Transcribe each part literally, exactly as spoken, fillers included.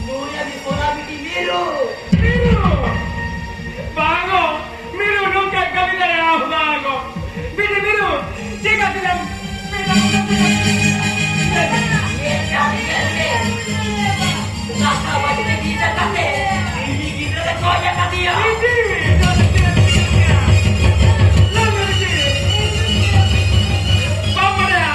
ᱱᱩᱭ ᱟᱹᱰᱤ ᱥᱚᱨᱟ ᱵᱤᱴᱤ ᱢᱤᱨᱩ᱾ ᱢᱤᱨᱩ! ᱵᱟᱝ ᱜᱚ, ᱢᱤᱨᱩ ᱱᱚᱝᱠᱟ ᱠᱟᱹᱢᱤ ᱫᱟᱲᱮᱭᱟᱜᱼᱟ, ᱵᱟᱝ ᱜᱚ᱾ ᱵᱤᱴᱤ ᱢᱤᱨᱩ, ᱪᱮᱫ ᱠᱟᱛᱮ ᱞᱮᱢ ᱢᱮᱛᱟ ᱠᱚ ᱠᱟᱱ ᱛᱟᱦᱮᱸᱱᱟ? ᱧᱮᱞ ᱠᱟᱜ ᱢᱮ, ᱧᱮᱞ ᱢᱮ᱾ ᱫᱟᱠᱟ ᱵᱟᱹᱴᱤ ᱨᱮ ᱜᱤᱫᱽᱨᱟᱹ ᱠᱟᱛᱮ, ᱤᱧ ᱜᱤᱫᱽᱨᱟᱹ ᱞᱮ ᱜᱚᱡ ᱟᱠᱟᱫᱮᱭᱟ᱾ ᱵᱤᱴᱤ, ᱱᱚᱣᱟ ᱫᱚ ᱪᱮᱫ ᱮᱢ ᱪᱤᱠᱟᱹ ᱠᱮᱫᱟ? ᱞᱟᱹᱭ ᱢᱮ ᱵᱤᱴᱤ᱾ ᱵᱟᱢ ᱵᱟᱲᱟᱭᱟ?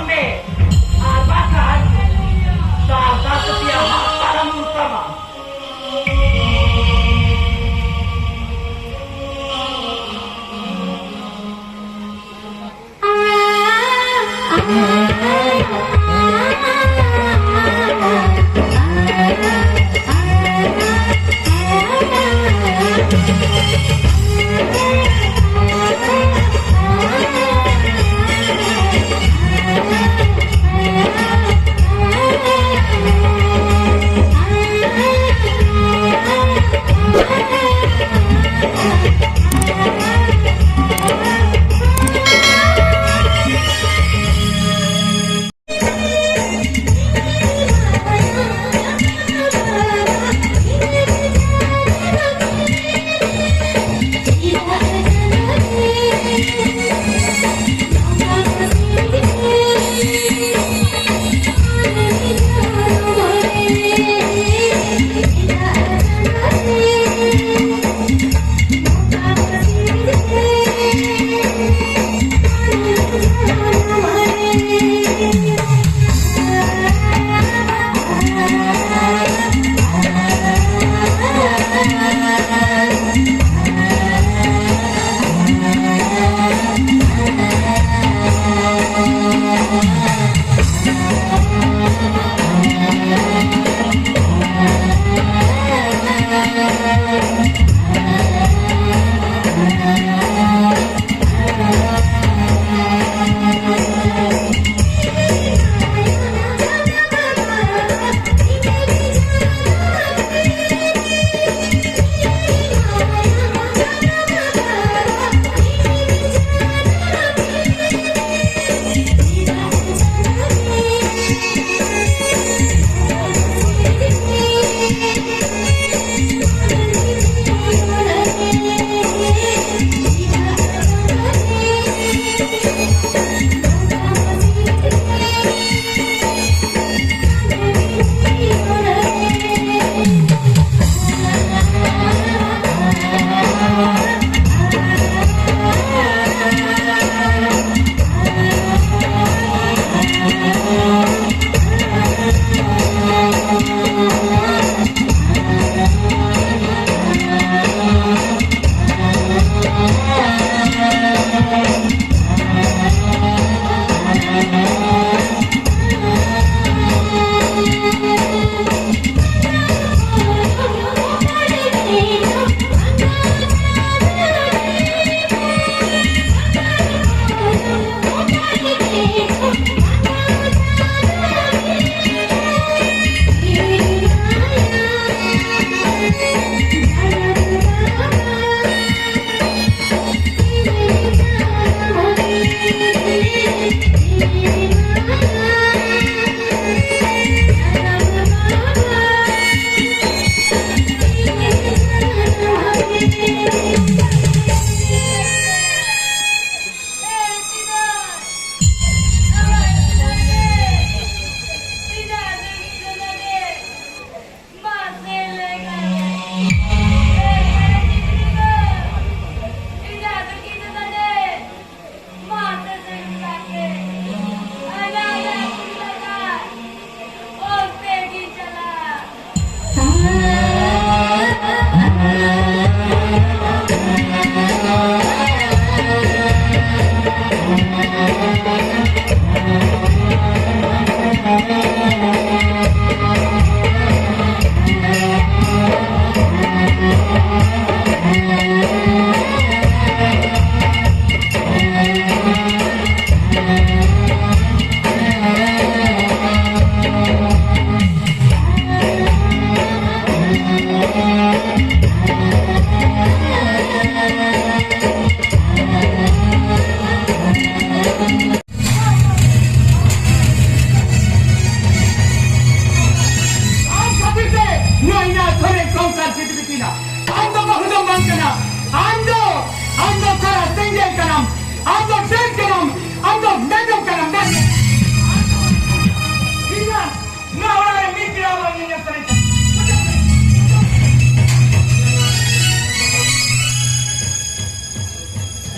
ᱢᱮ, ᱟᱨ ᱵᱟᱠᱷᱟᱱ ᱥᱟᱨᱫᱟ ᱥᱟᱹᱛᱤᱭᱟ ᱦᱟᱸᱜ ᱯᱟᱨᱚᱢ ᱛᱟᱢᱟ᱾ ᱠᱷᱤᱴᱵᱤᱴᱤᱱᱟ᱾ ᱟᱢ ᱫᱚ ᱵᱟᱹᱦᱩ ᱫᱚᱢ ᱵᱟᱝ ᱠᱟᱱᱟ᱾ ᱟᱢ ᱫᱚ, ᱟᱢ ᱫᱚ ᱥᱟᱨᱟ ᱥᱮᱸᱜᱮᱞ ᱠᱟᱱᱟᱢ᱾ ᱟᱢ ᱫᱚ ᱰᱟᱹᱱ ᱠᱟᱱᱟᱢ᱾ ᱟᱢ ᱫᱚ ᱢᱮᱰᱚᱢ ᱠᱟᱱᱟᱢ, ᱢᱮᱰᱚᱢ᱾ ᱤᱧᱟᱜ ᱱᱚᱣᱟ ᱚᱲᱟᱜ ᱨᱮ ᱢᱤᱫ ᱵᱮᱲᱟ ᱵᱟᱝ ᱧᱮᱧᱮᱞ ᱥᱟᱱᱟᱧ ᱠᱟᱱᱟ᱾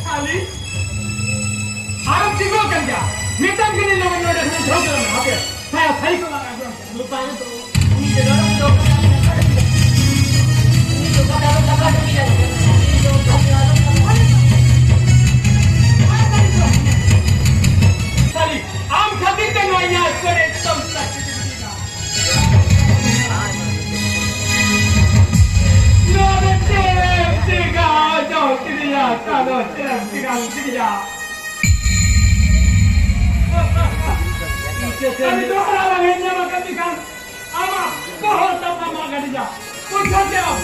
ᱥᱟᱞᱤ, ᱟᱨᱮᱢ ᱪᱤᱠᱟᱹ ᱠᱟᱱ ᱜᱮᱭᱟ? ᱢᱤᱫᱴᱟᱝ ᱜᱮ ᱞᱚᱜᱚᱱ ᱱᱚᱰᱮ ᱠᱷᱚᱱ ᱡᱷᱟᱹᱣ ᱫᱟᱲᱮᱭᱟᱜᱼᱟ᱾ ᱦᱟᱯᱮ, ᱥᱟᱭᱟ ᱥᱟᱹᱨᱤ ᱠᱚ ᱞᱟᱜᱟ ᱟᱹᱜᱩᱭᱟ᱾ ᱥᱟᱞᱤ, ᱟᱢ ᱠᱷᱟᱹᱛᱤᱨ ᱛᱮ ᱱᱚᱣᱟ ᱤᱧᱟᱹᱜ ᱥᱚᱨᱮᱥ ᱥᱚᱝᱥᱟᱨ ᱠᱷᱟᱹᱛᱤᱨ ᱛᱮ᱾ ᱱᱚᱣᱟ ᱫᱚ ᱪᱮᱫ ᱮᱢ ᱪᱤᱠᱟ ᱦᱚᱪᱚ ᱠᱤᱫᱤᱧᱟ? ᱱᱚᱣᱟ ᱫᱚ ᱪᱮᱫ ᱮᱢ ᱪᱤᱠᱟ ᱦᱚᱪᱚ ᱠᱤᱫᱤᱧᱟ? ᱟᱹᱰᱤ ᱫᱚᱦᱲᱟ ᱞᱟᱝ ᱦᱮᱡ ᱧᱟᱢ ᱟᱠᱟᱫ ᱢᱮᱠᱷᱟᱱ ᱟᱢᱟᱜ ᱵᱚᱦᱚᱜ ᱛᱟᱢ ᱟᱢᱟᱜ ᱜᱟᱹᱰᱤ ᱡᱟ᱾ ᱵᱩᱡᱷᱟᱹᱣ ᱠᱮᱫᱟᱢ?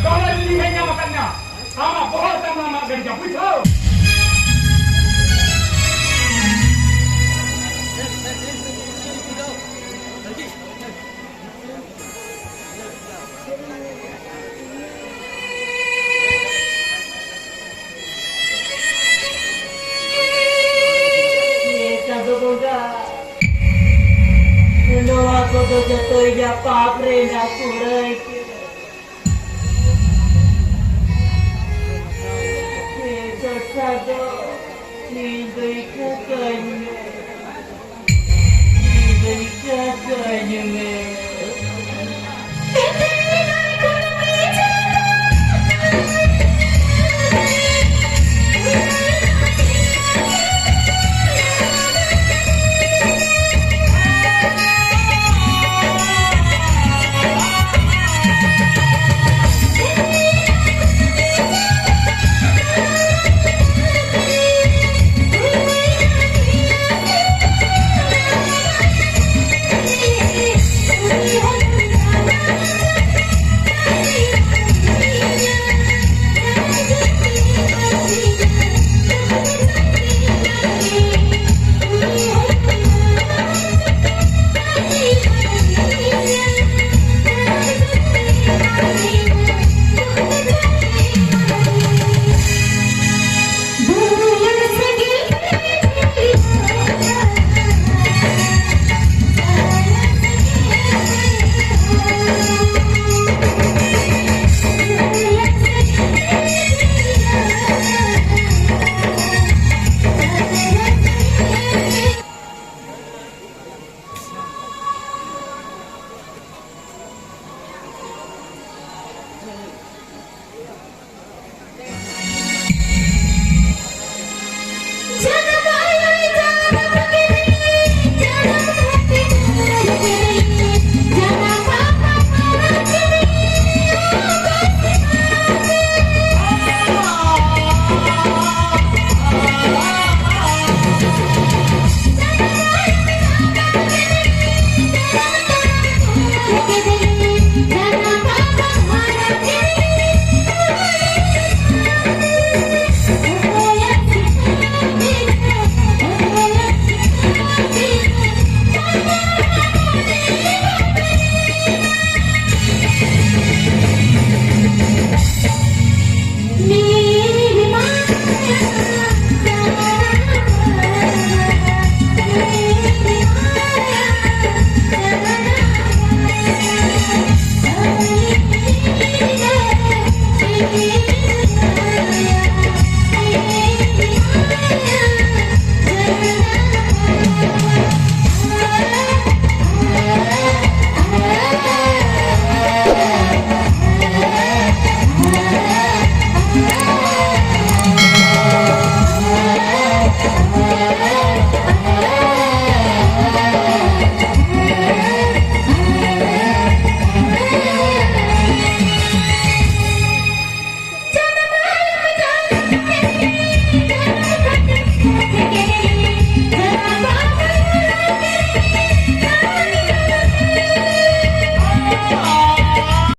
ᱫᱚᱦᱲᱟ ᱡᱩᱫᱤ ᱦᱮᱡ ᱧᱟᱢ ᱟᱠᱟᱫ ᱢᱮᱭᱟ, ᱟᱢᱟᱜ ᱵᱚᱦᱚᱜ ᱛᱟᱢ ᱟᱢᱟᱜ ᱜᱟᱹᱰᱤ ᱡᱟ᱾ ᱵᱩᱡᱷᱟᱹᱣ? ᱦᱮ ᱪᱟᱸᱫᱳ ᱵᱚᱸᱜᱟ, ᱱᱚᱣᱟ ᱠᱚᱫᱚ ᱡᱚᱛᱚ ᱤᱧᱟᱜ ᱯᱟᱯ ᱨᱮᱱᱟᱜ ᱠᱩᱲᱟᱹᱭ ᱠᱟᱱᱟ᱾ ᱦᱮ ᱥᱚᱥᱟ ᱫᱚ, ᱤᱧ ᱫᱚ ᱤᱠᱟᱹ ᱠᱟᱹᱧ ᱢᱮ, ᱤᱧ ᱫᱚ ᱤᱠᱟᱹ ᱠᱟᱹᱧ ᱢᱮ᱾